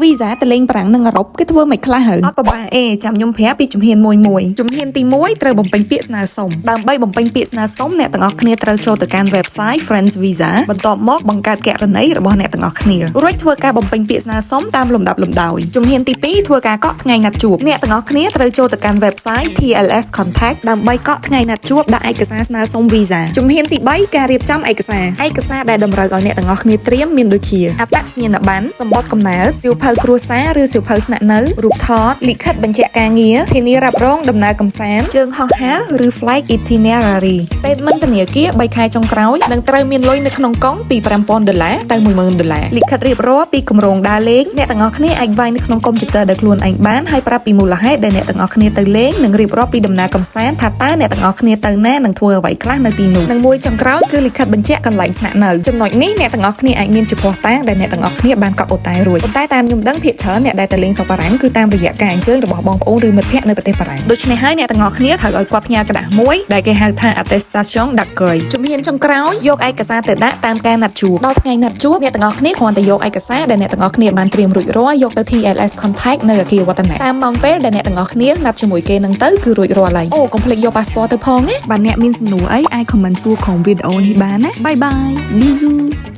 វីសាទៅលេងបារាំងនិងអឺរ៉ុបគេធ្វើមិនខ្លះហើយអត់ពិបាកអេចាំខ្ញុំប្រាប់ពីជំហានមួយមួយជំហានទី1ត្រូវបំពេញពាក្យស្នើសុំដើម្បីបំពេញពាក្យស្នើសុំអ្នកទាំងអស់គ្នាត្រូវចូលទៅកាន់ website Friends Visa បន្ទាប់មកបង្កើតគណនីរបស់អ្នកទាំងអស់គ្នារួចធ្វើការបំពេញពាក្យស្នើសុំតាមលំដាប់លំដោយជំហានទី2ធ្វើការកក់ថ្ងៃណាត់ជួបអ្នកទាំងអស់គ្នាត្រូវចូលទៅកាន់ website TLS Contact ដើម្បីកក់ថ្ងៃណាត់ជួបដាក់ឯកសារស្នើសុំវីសាជំហានទី3ការរៀបចំឯកសារឯកសារដែលតម្រូវឲ្យអ្នកទាំងអស់គ្នាត្រៀមមានដូចជាអត្តសញ្ញាណប័ណ្ណសំបុត្រកំណើតសៀវភៅគ្រួសារឬសៀវភៅស្នាក់នៅរូបថតលិខិតបញ្ជាក់ការងារធានារ៉ាប់រងដំណើរកម្សាន្តជើងហោះហើរឬ flight itinerary statement ធនាគារ3ខែចុងក្រោយនិងត្រូវមានលុយនៅក្នុងកុងពី5000ដុល្លារទៅ10000ដុល្លារលិខិតរៀបរាប់ពីគម្រោងដើរលេងអ្នកទាំងអស់គ្នាអាចវាយនៅក្នុងកុំព្យូទ័រដោយខ្លួនឯងបានហើយប្រាប់ពីមូលហេតុដែលអ្នកទាំងអស់គ្នាទៅលេងនិងរៀបរាប់ពីដំណើរកម្សាន្តថាតើអ្នកទាំងអស់គ្នាទៅណានិងធ្វើអ្វីខ្លះនៅទីនោះនិងមួយចុងក្រោយគឺលិខិតបញ្ជាក់កន្លែងស្នាក់នៅចំណុចនេះអ្នកទាំងអស់គ្នាអាចមានជាភស្តុតាងដែលអ្នកទាំងអស់គ្នាបានកក់អូតែលរួចប៉ុន្តែតាមខ្ញុំដឹងភាគច្រើនអ្នកដែលទៅលេងស្រុកបារាំងគឺតាមរយៈការអញ្ជើញរបស់បងប្អូនឬមិត្តភ័ក្តិនៅប្រទេសបារាំងដូច្នេះហើយអ្នកទាំងអស់គ្នាត្រូវឲ្យគាត់ផ្ញើក្រដាសមួយដែលគេហៅថា attestation d'accueil ជំហានចុងក្រោយយកឯកសារទៅដាក់តាមការណាត់ជួបដល់ថ្ងៃណាត់ជួបអ្នកទាំងអស់គ្នាគ្រាន់តែយកឯកសារដែលអ្នកទាំងអស់គ្នាបានត្រៀមរួចរាល់យកទៅ TLS contact នៅអគារវឌ្ឍនៈតាមម៉ោងពេលដែលអ្នកទាំងអស់គ្នាណាត់ជាមួយគេនឹងទៅគឺរួចរាល់ហើយអូកុំភ្លេចយក passport ទៅផងណាបើអ្នកមានសំណួរអីអាច comment សួរក្នុងវីដេអូនេះបានណាbye bye, bisous.